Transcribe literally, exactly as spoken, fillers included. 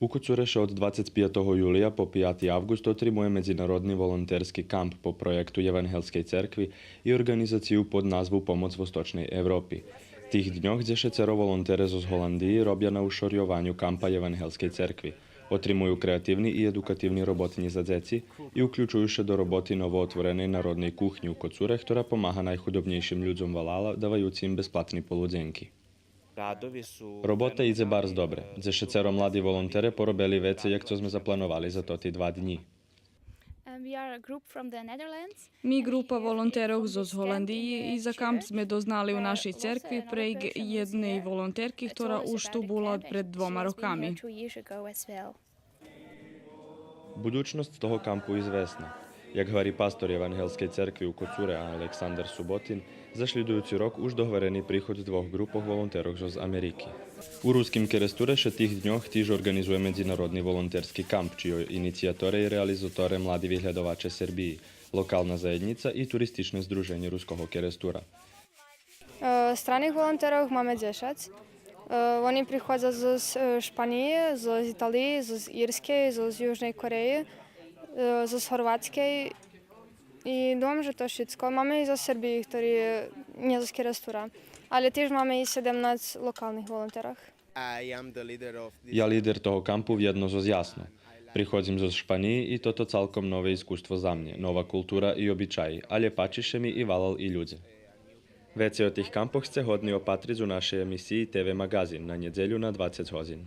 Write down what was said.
У Коцуре ше од двацец пиятого юлия по пияти авґуст отримує медзинародни волонтерски камп по проєкту Євангелскей церкви и орґанизацию под назву Помоц Восточней Европи. Тих дньох дзешецеро волонтере зоз Голандиї робя на ушорйованю кампа Євангелскей церкви. Отримую креативни и едукативни роботнї за дзеци и уключую ше до роботи новоотвореней народней кухнї у Коцуре, хтора помага найхудобнєйшим людзом валала, даваюци им безплатни полудзенки. Робота идзе барз добре. Дзешецеро млади волонтере поробели вецей як цо зме заплановали за тоти два днї. Ми ґрупа волонтерох зоз Голандиї и за камп зме дознали у нашей церкви прейґ єдней волонтерки, хтора уж ту була пред двома роками. Будучносц того кампу извесна. Як гвари пастор Євангелскей церкви у Коцуре Александар Суботин, за шлїдуюци рок уж догварени приход двох ґрупох волонтерох зоз Америки. У Руским Керестуре ше тих дньох тиж орґанизує медзинародни волонтерски камп, чийо инициятори и реализаторе Млади виглядоваче Сербиї, локална заєднїца и Туристичне здруженє Руского Керестура. Е, страних волонтерох маме дзешац. Е, вони приходза зоз, е, Шпаниї, зоз Италиї, зоз Ирскей, зоз Южней Кореї, е, зоз Горватскей. И думам же то шицко. Маме и зоз Сербиї, хтори нє зоз Керестура. Але тиж маме и седемнац локалних волонтерох. Я лидер того кампу вєдно зоз Ясно. Приходзим зоз Шпаниї и тото цалком нове искуство за мнє, нова култура и обичаї, але пачи ше ми и валал и людзе. Вецей о тих кампох сце годни опатриц у нашей емисиї Т В Маґазин на нєдзелю на двацец годзин.